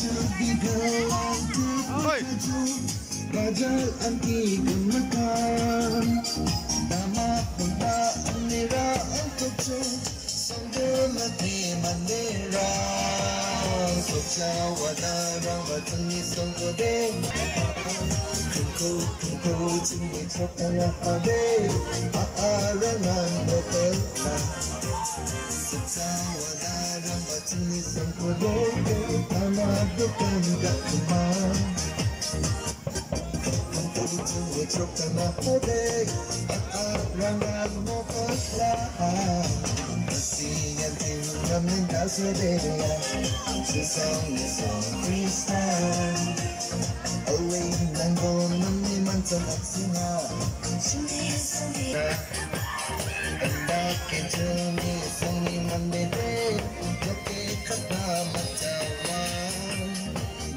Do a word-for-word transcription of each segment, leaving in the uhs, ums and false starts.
Oi. Bajal anti gumatan. Nama punda nira angkocho. Songde mati mandira. Socha wada rang batani songkode. Kungku kungku chini chokaya ade. Aarangan bopelta. Socha wada rang batani songkode. Ama dukan gak kemang.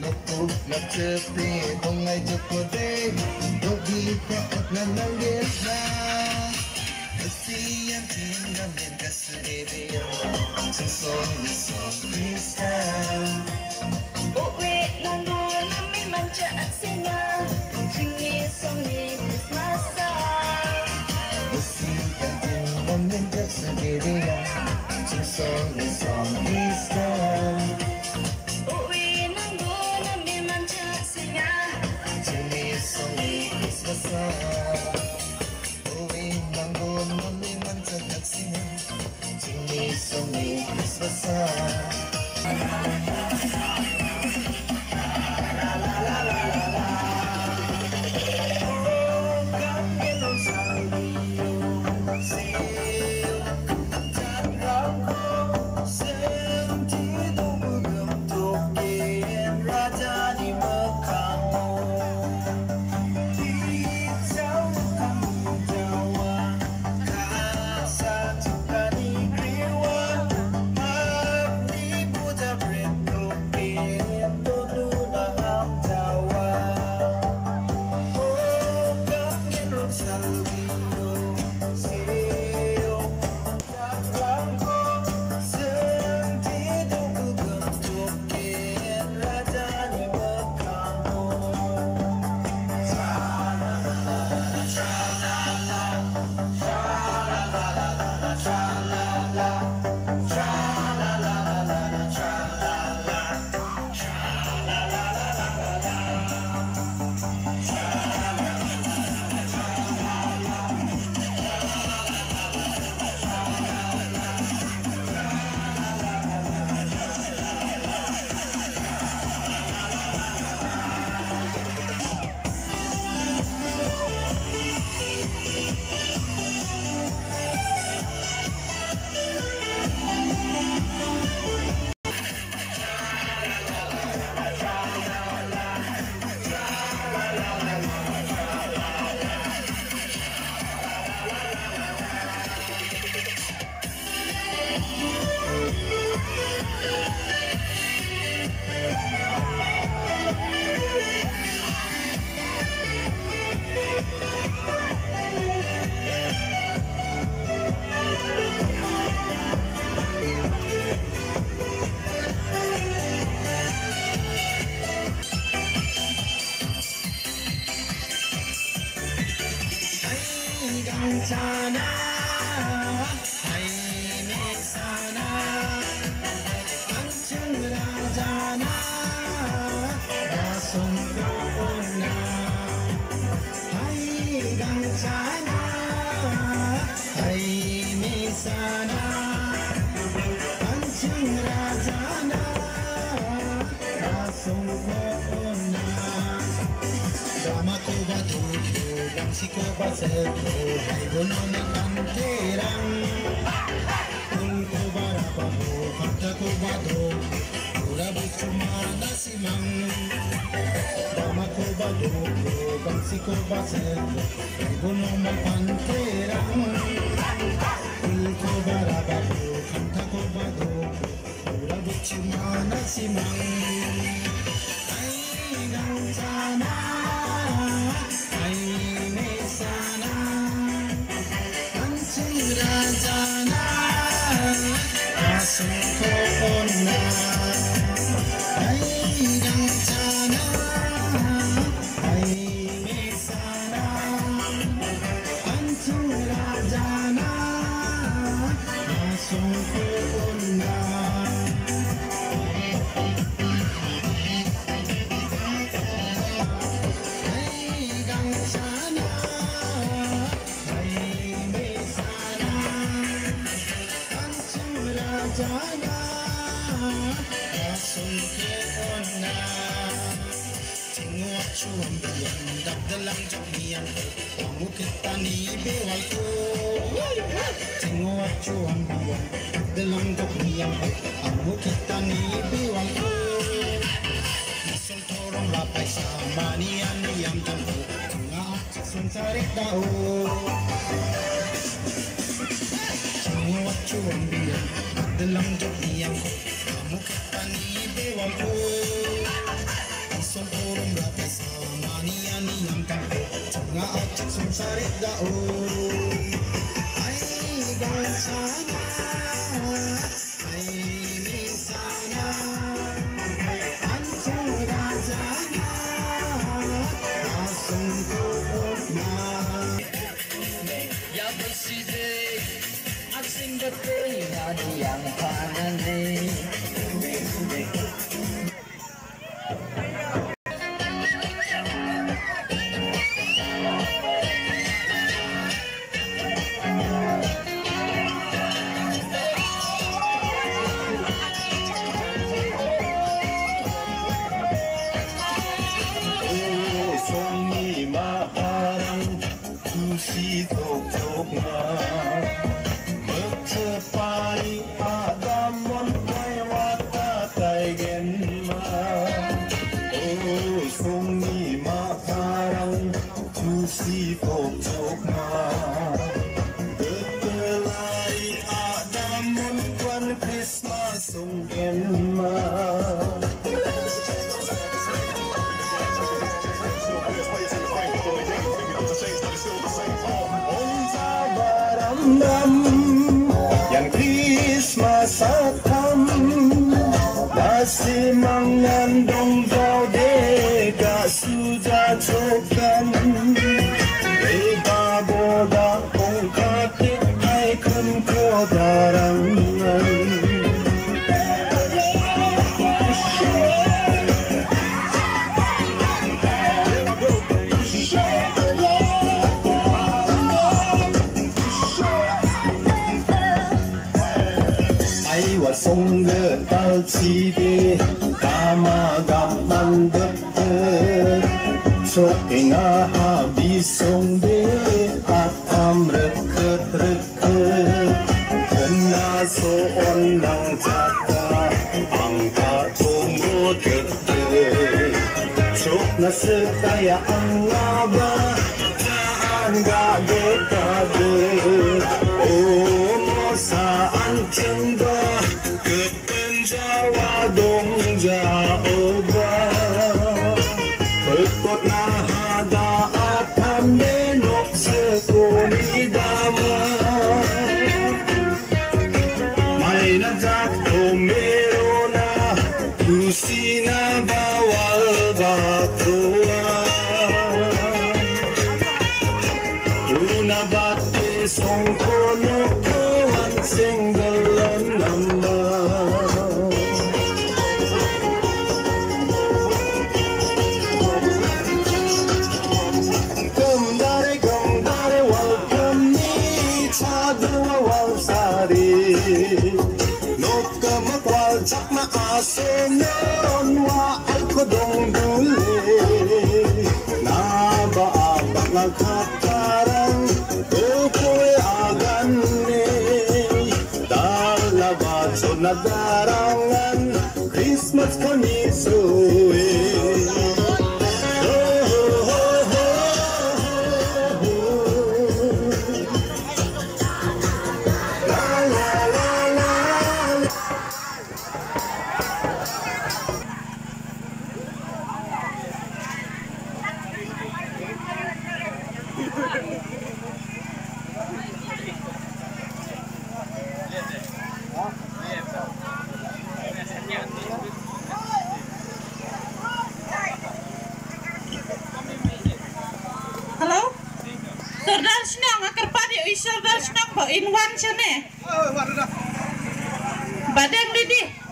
Nokto na chepe dongai jokode dogi pa ot na nanggeta. Kasian tinggal dan kasih dia. Song song Kristen. Uwi nanggu nami mancha aksina. Shingi songi Christmas. Kasian tinggal dan kasih dia. Song song Kristen. Uwi nanggu nami mancha singa. Jingmi songi Christmas. Uwi nanggu nami mancha singa. Jingmi songi Christmas. Ïa Christmas a tam, ba si mang ngan dong daw de ka suja chokan. Dei ba boda ong ka tik ai kun ko darang ngan. Ai wa song ge tal chi de, kama gam man de. Chok inga ha bi song de, atam rek rek. Kena so on nang jaka, ang ka tumut kete. Chuk na sekaya ang ngaba, taan ga de kade. O mo sa an chengba, keten jawa dong ja oba. Pekot na hada atam de nok sekoni dama. Mai na jak to merona, kusina bawal batoa. Una bate song kono ko one single number. Gam dare, gam dare, welcome ni cha dua wal sari. Nok ka makwal chak na aso non wa al ko dong dule. Na ba a bak na khatarang, ko ko e agan ne. Dal la ba chon na darangan. Christmas kani soi. Hello? Sordar Shnong, nga kyrpad ïa u Sordar Shnong ba in wan shane. Ba dang ready.